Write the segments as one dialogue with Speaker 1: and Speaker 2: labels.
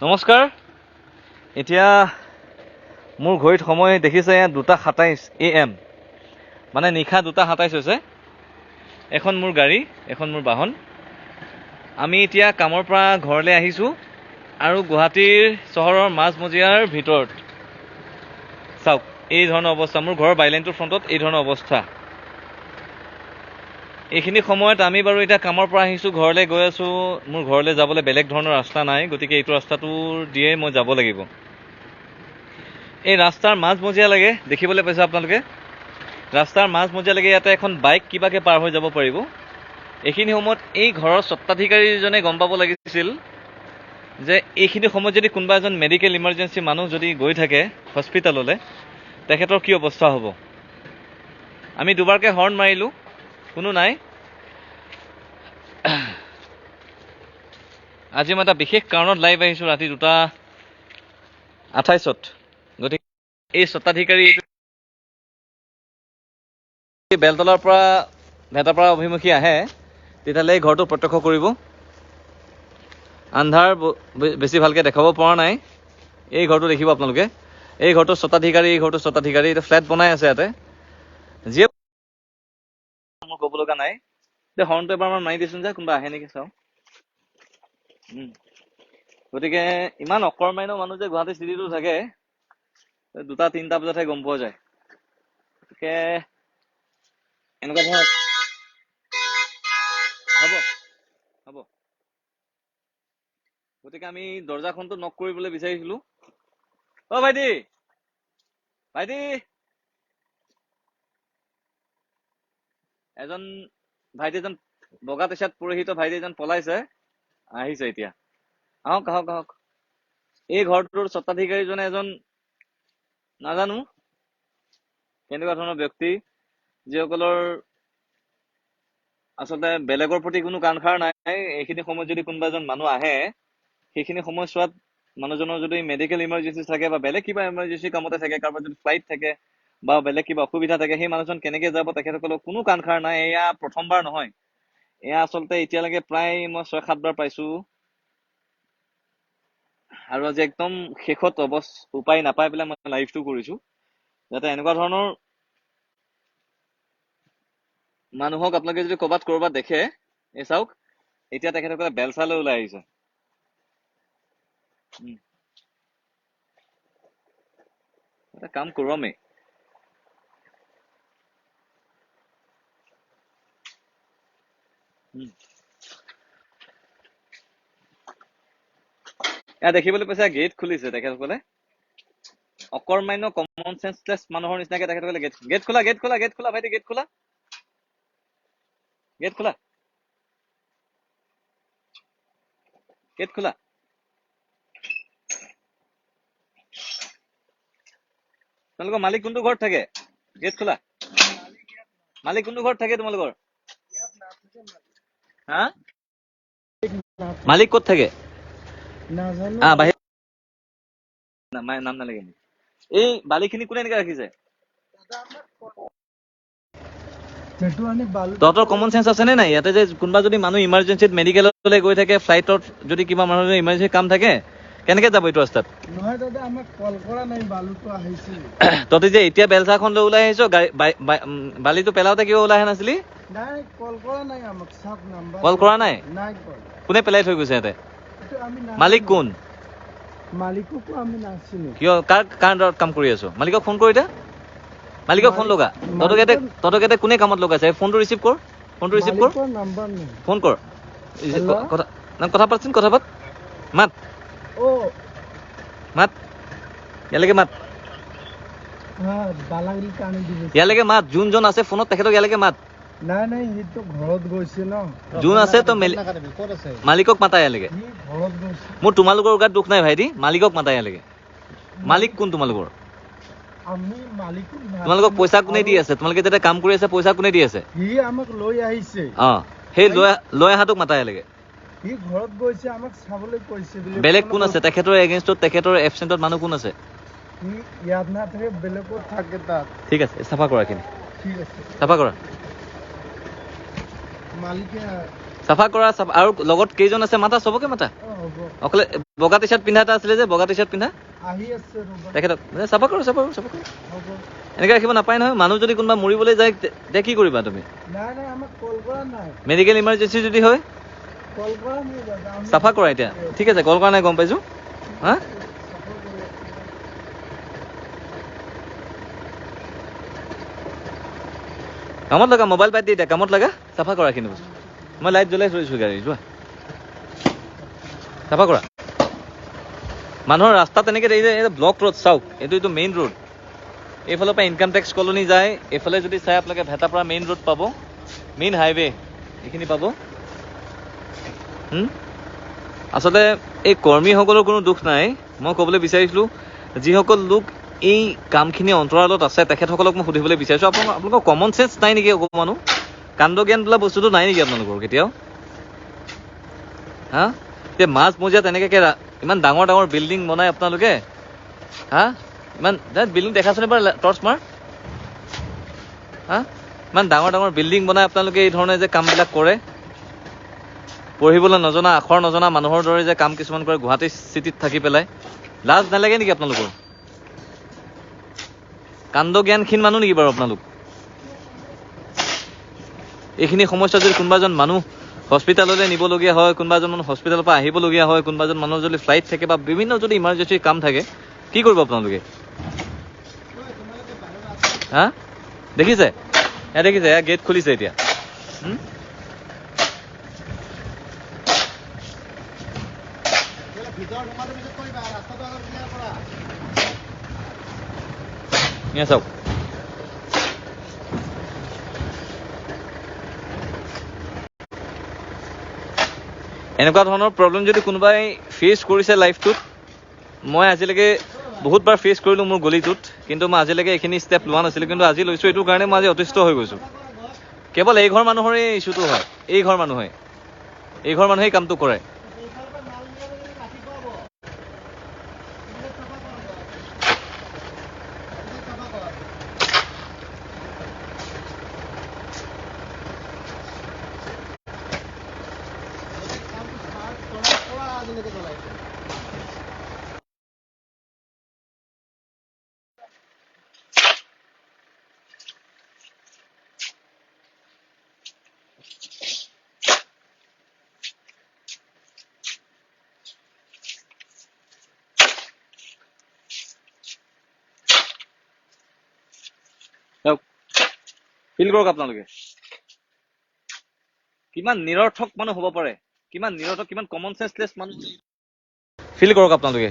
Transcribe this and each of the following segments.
Speaker 1: নমস্কাৰ। এতিয়া মোৰ ঘড়ীত সময় দেখিছে 2:27 এ.এম., মানে নিশা 2:27 হৈছে। এখন মোৰ গাড়ী, এখন মোৰ বাহন। আমি এতিয়া কামৰ পৰা ঘৰলৈ আহিছোঁ আৰু গুৱাহাটীৰ চহৰৰ মাজমজিয়াৰ ভিতৰত চাওক এই ধৰণৰ অৱস্থা। মোৰ ঘৰৰ বাইলেনটোৰ ফ্ৰণ্টত এই ধৰণৰ অৱস্থা। এইখিনি সময়ত আমি বাৰু এতিয়া কামৰ পৰা আহিছোঁ, ঘৰলৈ গৈ আছোঁ। মোৰ ঘৰলৈ যাবলৈ বেলেগ ধৰণৰ ৰাস্তা নাই, গতিকে এইটো ৰাস্তাটোৰ দিয়ে মই যাব লাগিব। এই ৰাস্তাৰ মাজমজিয়া লাগে দেখিবলৈ পাইছে আপোনালোকে, ৰাস্তাৰ মাজমজিয়া লাগে ইয়াতে এখন বাইক কিবাকে পাৰ হৈ যাব পাৰিব। এইখিনি সময়ত এই ঘৰৰ স্বত্বাধিকাৰীজনে গম পাব লাগিছিল যে এইখিনি সময়ত যদি কোনোবা এজন মেডিকেল ইমাৰ্জেঞ্চি মানুহ যদি গৈ থাকে হস্পিটেললৈ, তেখেতৰ কি অৱস্থা হ'ব। আমি দুবাৰকৈ হৰ্ণ মাৰিলোঁ, কোনো নাই। আজি মই এটা বিশেষ কাৰণত লাইভ আহিছোঁ ৰাতি 2:28ত। গতিকে এই স্বত্বাধিকাৰী বেলতলাৰ পৰা ভেটাপাৰা অভিমুখী আহে, তেতিয়াহ'লে এই ঘৰটো প্ৰত্যক্ষ কৰিব। আন্ধাৰ, বেছি ভালকৈ দেখাব পৰা নাই। এই ঘৰটো দেখিব আপোনালোকে, এই ঘৰটোৰ স্বত্বাধিকাৰী, এই ঘৰটোৰ স্বত্বাধিকাৰী এতিয়া ফ্লেট বনাই আছে ইয়াতে। যিয়ে মোৰ ক'ব লগা নাই। এতিয়া হৰ্ণটো এবাৰমান মাৰি দিছোন যে কোনোবা আহে নেকি চাওঁ। গতিকে ইমান অকৰ্মান্য মানুহ যে গুৱাহাটী চিটিটো থাকে, 2টা 3টা বজাতহে গম পোৱা যায়। গতিকে এনেকুৱা ধৰণৰ হ'ব হ'ব। গতিকে আমি দৰ্জাখনটো নক কৰিবলৈ বিচাৰিছিলো। অ ভাইটি, ভাইটি, এজন ভাইটি এজন বগা টি চাৰ্ট পৰিহিত ভাইটি এজন পলাইছে, আহিছে এতিয়া। আহক আহক আহক। এই ঘৰটোৰ স্বত্বাধিকাৰীজনে এজন নাজানো কেনেকুৱা ধৰণৰ ব্যক্তি, যিসকলৰ আচলতে বেলেগৰ প্ৰতি কোনো কাণসাৰ নাই। এইখিনি সময়ত যদি কোনোবা এজন মানুহ আহে, সেইখিনি সময়ছোৱাত মানুহজনৰ যদি মেডিকেল ইমাৰ্জেঞ্চি থাকে বা বেলেগ কিবা ইমাৰ্জেঞ্চি কামতে থাকে, কাৰোবাৰ যদি ফ্লাইট থাকে বা বেলেগ কিবা অসুবিধা থাকে, সেই মানুহজন কেনেকে যাব, তেখেতসকলৰ কোনো কাণসাৰ নাই। এয়া প্ৰথমবাৰ নহয়, এয়া আচলতে এতিয়ালৈকে প্ৰায় মই 6-7 বাৰ পাইছো। আৰু আজি একদম শেষত উপায় নাপাই পেলাই মই লাইভটো কৰিছো, যাতে এনেকুৱা ধৰণৰ মানুহক আপোনালোকে যদি কৰবাত কৰবাত দেখে। এই চাওক, এতিয়া তেখেতসকলে বেলচালৈ ওলাই আহিছে। এটা কাম কৰো আমি। এয়া দেখিবলৈ পাইছে, গেট খুলিছে তেখেতসকলে। অকৰ্মান্য কমন চেন্সলেছ মানুহৰ নিচিনাকে তেখেতসকলে গেট খোলা, গেট খোলা, গেট খোলা ভাইটি, গেট খোলা, গেট খোলা, গেট খোলা। তোমালোকৰ মালিক কোনটো ঘৰত থাকে? গেট খোলা। মালিক কোনটো ঘৰত থাকে তোমালোকৰ? হা, মালিক ক'ত থাকে? বাহিৰ নাম নালাগে। এই বালিখিনি কোনে এনেকে ৰাখিছে? তহঁতৰ কমন চেন্স আছে নে নাই? ইয়াতে যে কোনোবা যদি মানুহ ইমাৰ্জেঞ্চিত মেডিকেললৈ গৈ থাকে, ফ্লাইটত যদি কিবা মানুহৰ ইমাৰ্জেঞ্চি কাম থাকে, কেনেকে যাব এইটো ৰাস্তাত?
Speaker 2: নহয় দাদা, আমাক কল কৰা নাই, বালুটো আহিছিল।
Speaker 1: তহঁতি যে এতিয়া বেলচাখন লৈ ওলাই আহিছ, বালিটো পেলাওঁতে কিয় ওলাই অহা নাছিলি?
Speaker 2: নাই, কল কৰা নাই আমাক, চাওক নাম্বাৰ।
Speaker 1: কল কৰা নাই?
Speaker 2: নাই কল।
Speaker 1: কোনে পেলাই থৈ গৈছে ইয়াতে? মালিক কোন?
Speaker 2: মালিককো আমি নাচিনো।
Speaker 1: কিয়, কাৰ আণ্ডাৰত কাম কৰি আছ? মালিকক ফোন কৰ এতিয়া, মালিকক ফোন লগা। তহঁতক ইয়াতে কোনে কামত লগাইছে? ফোনটো ৰিচিভ কৰ, ফোনটো ৰিচিভ কৰ, ফোন কৰ। কথা পাতচোন, কথা পাত, মাত মাত, ইয়ালৈকে মাত, ইয়ালৈকে মাত। যোনজন আছে ফোনত তেখেতক ইয়ালৈকে মাত।
Speaker 2: নাই নাই, সিটো ঘৰত গৈছে ন।
Speaker 1: যোন আছে তো মালিকক মাতা ইয়ালৈকে। মোৰ তোমালোকৰ গাত দুখ নাই ভাইটি, মালিকক মাতা ইয়ালৈকে। মালিক কোন তোমালোকৰ? তোমালোকক পইচা কোনে দি আছে? তোমালোকে যেতিয়া কাম কৰি আছে পইচা কোনে দি আছে?
Speaker 2: সি আমাক লৈ আহিছে।
Speaker 1: অ, সেই লৈ অহাটোক মাতা ইয়ালৈকে।
Speaker 2: সি ঘৰত গৈছে, আমাক চাবলৈ কৈছে।
Speaker 1: বেলেগ কোন আছে তেখেতৰ এগেইনষ্টত? তেখেতৰ এবচেণ্টত মানুহ কোন আছে?
Speaker 2: সি ইয়াত নাথাকে, বেলেগত থাকে তাত।
Speaker 1: ঠিক আছে, চাফা কৰা এইখিনি।
Speaker 2: ঠিক আছে,
Speaker 1: চাফা কৰা।
Speaker 2: মালিকে
Speaker 1: চাফা কৰা। আৰু লগত কেইজন আছে মাতা, চবকে মাতা।
Speaker 2: হ'ব।
Speaker 1: অকলে বগা টি চাৰ্ট পিন্ধা এটা আছিলে যে, বগা টি চাৰ্ট পিন্ধা
Speaker 2: আহি আছে ৰ'বা।
Speaker 1: তেখেতক চাফা কৰোঁ, চাফা কৰোঁ, চাফা কৰোঁ।
Speaker 2: হ'ব।
Speaker 1: এনেকৈ ৰাখিব নাপায় নহয়। মানুহ যদি কোনোবা মৰিবলৈ যায় তেতিয়া কি কৰিবা তুমি?
Speaker 2: নাই নাই, আমাক কল কৰা নাই।
Speaker 1: মেডিকেল ইমাৰ্জেঞ্চি যদি হয়
Speaker 2: কল কৰা নাই দাদা, আমি
Speaker 1: চাফা কৰা এতিয়া। ঠিক আছে, কল কৰা নাই, গম পাইছোঁ। হা,
Speaker 2: চাফা কৰি আছোঁ।
Speaker 1: কামত লগা, মোবাইল বাদ দি এতিয়া কামত লগা, চাফা কৰা এইখিনি বস্তু। মই লাইট জ্বলাই থৈছোঁ গাড়ী, যোৱা চাফা কৰা। মানুহৰ ৰাস্তা তেনেকৈ এই ব্লক ৰোড চাওক, এইটো মেইন ৰোড। এইফালৰ পৰা ইনকাম টেক্স কলনী যায়, এইফালে যদি চাই আপোনালোকে ভেটাপাৰা মেইন ৰোড পাব, মেইন হাইৱে এইখিনি পাব। আচলতে এই কৰ্মীসকলৰ কোনো দুখ নাই। মই ক'বলৈ বিচাৰিছিলোঁ যিসকল লোক এই কামখিনি অন্তৰালত আছে তেখেতসকলক মই সুধিবলৈ বিচাৰিছোঁ, আপোনালোকৰ কমন চেঞ্চ নাই নেকি অকণমানো? কাণ্ড জ্ঞান বোলা বস্তুটো নাই নেকি আপোনালোকৰ কেতিয়াও? হা, এতিয়া মাজ মজিয়াত এনেকৈ ইমান ডাঙৰ ডাঙৰ বিল্ডিং বনাই আপোনালোকে, হা, ইমান বিল্ডিং দেখাচোন এবাৰ, টৰ্চ মাৰ। হা, ইমান ডাঙৰ ডাঙৰ বিল্ডিং বনাই আপোনালোকে এই ধৰণে যে কামবিলাক কৰে, পঢ়িবলৈ নজনা, আখৰ নজনা মানুহৰ দৰে যে কাম কিছুমান কৰে গুৱাহাটী চিটিত থাকি পেলাই, লাজ নালাগে নেকি আপোনালোকৰ? কাণ্ড জ্ঞানহীন মানুহ নেকি বাৰু আপোনালোক? এইখিনি সমস্যা যদি কোনোবা এজন মানুহ হস্পিটেললৈ নিবলগীয়া হয়, কোনোবা এজন মানুহ হস্পিটেলৰ পৰা আহিবলগীয়া হয়, কোনোবা এজন মানুহৰ যদি ফ্লাইট থাকে বা বিভিন্ন যদি ইমাৰ্জেঞ্চি কাম থাকে, কি কৰিব আপোনালোকে? হা, দেখিছে? এয়া দেখিছে, এয়া গেট খুলিছে এতিয়া। এয়া চাওক, এনেকুৱা ধৰণৰ প্ৰব্লেম যদি কোনোবাই ফেচ কৰিছে লাইফটোত, মই আজিলৈকে বহুতবাৰ ফেচ কৰিলোঁ মোৰ গলিটোত, কিন্তু মই আজিলৈকে এইখিনি ষ্টেপ লোৱা নাছিলোঁ, কিন্তু আজি লৈছোঁ। এইটো কাৰণে মই আজি অতিষ্ঠ হৈ গৈছোঁ। কেৱল এই ঘৰ মানুহৰে ইছ্যুটো হয়, এই ঘৰ মানুহেই কামটো কৰে। ফিল কৰক আপোনালোকে কিমান নিৰৰ্থক মানুহ হ'ব পাৰে, কিমান নিৰৰ্থক, কিমান কমন চেঞ্চলেছ মানুহ। ফিল কৰক আপোনালোকে।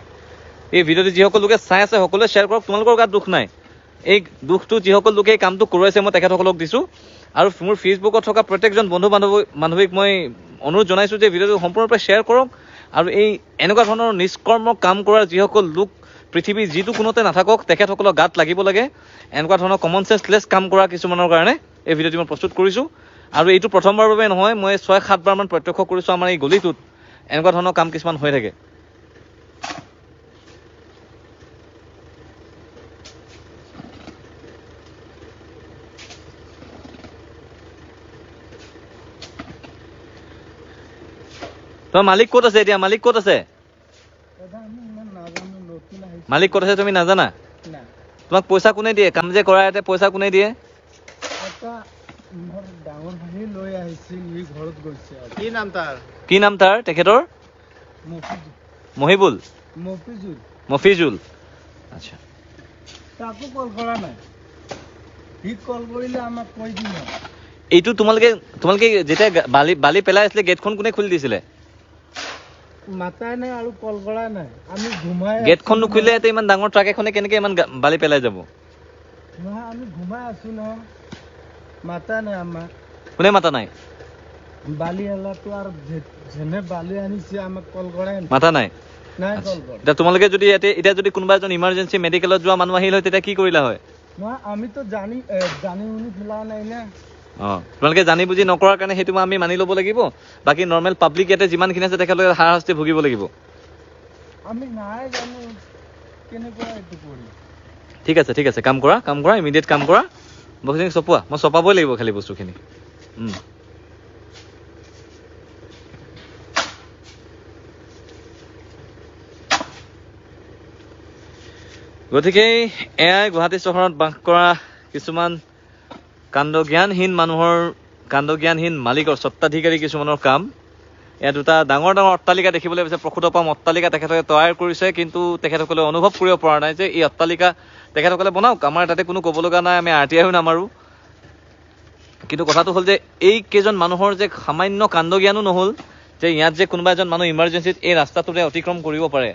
Speaker 1: এই ভিডিঅ'টো যিসকল লোকে চাই আছে সকলোৱে শ্বেয়াৰ কৰক, তোমালোকৰ গাত দুখ নাই। এই দুখটো যিসকল লোকে এই কামটো কৰোৱাইছে মই তেখেতসকলক দিছোঁ। আৰু মোৰ ফেচবুকত থকা প্ৰত্যেকজন বন্ধু বান্ধৱীক মই অনুৰোধ জনাইছোঁ যে ভিডিঅ'টো সম্পূৰ্ণৰূপে শ্বেয়াৰ কৰক। আৰু এই এনেকুৱা ধৰণৰ নিষ্কৰ্ম কাম কৰা যিসকল লোক পৃথিৱীৰ যিটো কোণতে নাথাকক তেখেতসকলৰ গাত লাগিব লাগে। এনেকুৱা ধৰণৰ কমন চেঞ্চলেছ কাম কৰা কিছুমানৰ কাৰণে এই ভিডিঅ'টো মই প্ৰস্তুত কৰিছোঁ। আৰু এইটো প্ৰথমবাৰৰ বাবে নহয়, মই 6-7 বাৰমান প্ৰত্যক্ষ কৰিছোঁ আমাৰ এই গলিটোত এনেকুৱা ধৰণৰ কাম কিছুমান হৈ থাকে। তোমাৰ মালিক ক'ত আছে এতিয়া? মালিক ক'ত আছে? মালিক ক'ত আছে তুমি নাজানা? তোমাক পইচা কোনে দিয়ে? কাম যে কৰা ইয়াতে পইচা কোনে দিয়ে? কি নাম তাৰ তেখেতৰ? মহিবুল, মফিজুল। আচ্ছা,
Speaker 2: তাকো কল কৰা নাই। সি কল কৰিলে আমাক কৈ দিম।
Speaker 1: এইটো তোমালোকে যেতিয়া বালি পেলাই আছিলে গেটখন কোনে খুলি দিছিলে?
Speaker 2: মাতাই নাই আৰু কল কৰা নাই, আমি ঘুমাই।
Speaker 1: গেটখন নুখুলিলে ইয়াতে ইমান ডাঙৰ ট্ৰাক এখনে কেনেকে ইমান বালি পেলাই যাব?
Speaker 2: নহয়, আমি ঘুমাই আছো নহয়, মাতা নাই আমাক।
Speaker 1: কোনে মাতা নাই?
Speaker 2: বালি এলাটো আৰু যেনে বালি আনিছে আমাক কল কৰাই নাই।
Speaker 1: মাতা নাই?
Speaker 2: নাই কল কৰা।
Speaker 1: এতিয়া তোমালোকে যদি ইয়াতে এতিয়া যদি কোনোবা এজন ইমাৰ্জেঞ্চি মেডিকেলত যোৱা মানুহ আহিল হয় তেতিয়া কি কৰিলা হয়?
Speaker 2: নহয়, আমিতো জানি শুনি পেলোৱা নাই না।
Speaker 1: অঁ, তোমালোকে জানি বুজি নকৰাৰ কাৰণে সেইটো আমি মানি ল'ব লাগিব। বাকী নৰ্মেল পাব্লিক ইয়াতে যিমানখিনি আছে তেখেতলোকে হাৰাশাস্তি ভুগিব লাগিব।
Speaker 2: আমি নাই জানো কেনেকুৱা এইটো কৰিম।
Speaker 1: ঠিক আছে, ঠিক আছে, কাম কৰা, কাম কৰা, ইমিডিয়েট কাম কৰা। বস্তুখিনি চপোৱা, মই চপাবই লাগিব খালি বস্তুখিনি। গতিকে এয়াই গুৱাহাটী চহৰত বাস কৰা কিছুমান কাণ্ডজ্ঞানহীন মানুহৰ, কাণ্ডজ্ঞানহীন মালিকৰ, স্বত্বাধিকাৰী কিছুমানৰ কাম। ইয়াত দুটা ডাঙৰ ডাঙৰ অট্টালিকা দেখিবলৈ পাইছে, প্ৰসূতপাম অট্টালিকা তেখেতসকলে তৈয়াৰ কৰিছে, কিন্তু তেখেতসকলে অনুভৱ কৰিব পৰা নাই যে এই অট্টালিকা তেখেতসকলে বনাওক, আমাৰ তাতে কোনো ক'ব লগা নাই, আমি RTIও নামাৰোঁ। কিন্তু কথাটো হ'ল যে এই কেইজন মানুহৰ যে সামান্য কাণ্ডজ্ঞানো নহ'ল যে ইয়াত যে কোনোবা এজন মানুহ ইমাৰ্জেঞ্চিত এই ৰাস্তাটোৰে অতিক্ৰম কৰিব পাৰে,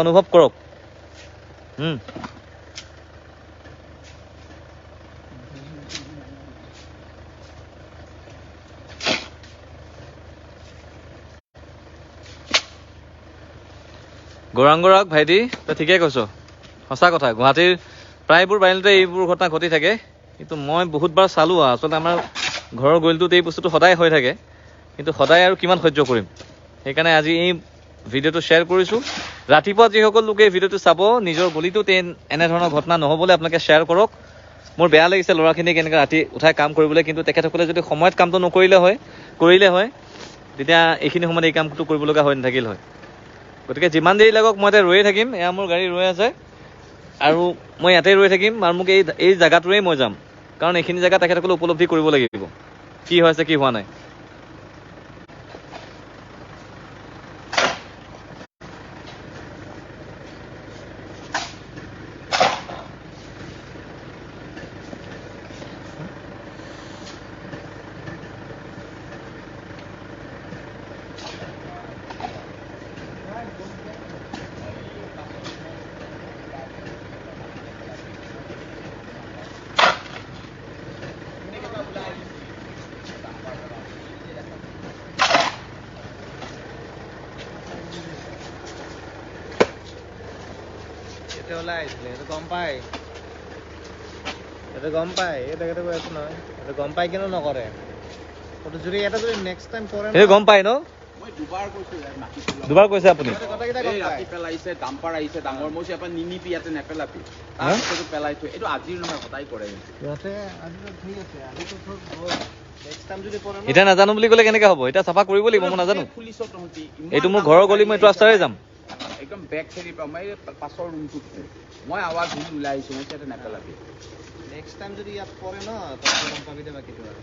Speaker 1: অনুভৱ কৰক। গৌৰাংগৰাক ভাইটি, তই ঠিকেই কৈছ, সঁচা কথা। গুৱাহাটীৰ প্ৰায়বোৰ বাৰীতে এইবোৰ ঘটনা ঘটি থাকে, কিন্তু মই বহুতবাৰ চালোঁ। আচলতে আমাৰ ঘৰৰ গলিটোত এই বস্তুটো সদায় হৈ থাকে, কিন্তু সদায় আৰু কিমান সহ্য কৰিম। সেইকাৰণে আজি এই ভিডিঅ'টো শ্বেয়াৰ কৰিছোঁ। ৰাতিপুৱা যিসকল লোকে এই ভিডিঅ'টো চাব, নিজৰ গলিটোত এনেধৰণৰ ঘটনা নহ'বলৈ আপোনালোকে শ্বেয়াৰ কৰক। মোৰ বেয়া লাগিছে ল'ৰাখিনিক এনেকৈ ৰাতি উঠাই কাম কৰিবলৈ, কিন্তু তেখেতসকলে যদি সময়ত কামটো নকৰিলে হয়, কৰিলে হয়, তেতিয়া এইখিনি সময়ত এই কামটো কৰিব লগা হৈ নাথাকিল হয়। গতিকে যিমান দেৰি লাগক মই এতিয়া ৰৈয়ে থাকিম। এয়া মোৰ গাড়ী ৰৈ আছে আৰু মই ইয়াতে ৰৈ থাকিম, আৰু মোক এই জেগাটোৰেই মই যাম, কাৰণ এইখিনি জেগা তেখেতসকলে উপলব্ধি কৰিব লাগিব কি হৈছে কি হোৱা নাই।
Speaker 2: ওলাই আহিছিলে, সেইটো গম পায়, সেইটো গম পায়, এই তেখেতে কৈ আছে নহয়, সেইটো গম পাই কিনো নকৰে। যদি এটা যদি নেক্সট টাইম কৰে,
Speaker 1: সেইটো গম পায় ন? দুবাৰ কৈছে আপুনি।
Speaker 3: পেলাইছে, ডাম্পাৰ আহিছে ডাঙৰ, মই ইয়াৰ নিনিবি, ইয়াতে নেপেলাবি, তাৰপিছতো পেলাই থৈ। এইটো আজিৰ নহয়, সদায় কৰে।
Speaker 1: এতিয়া নাজানো বুলি ক'লে কেনেকে হ'ব? এতিয়া চাফা কৰিব লাগিব, মই নাজানো। এইটো মোৰ ঘৰৰ গলি, মই এইটো ৰাস্তাৰে যাম।
Speaker 3: একদম বেক চাইডৰ পৰা মই পাছৰ ৰুমটোত মই আৱাজ শুনি ওলাই আহিছোঁ, মই ইয়াতে নেপেলাবি।
Speaker 2: নেক্সট টাইম যদি ইয়াত পৰে ন, তই গম পাবি দে বাকীটো আৰু।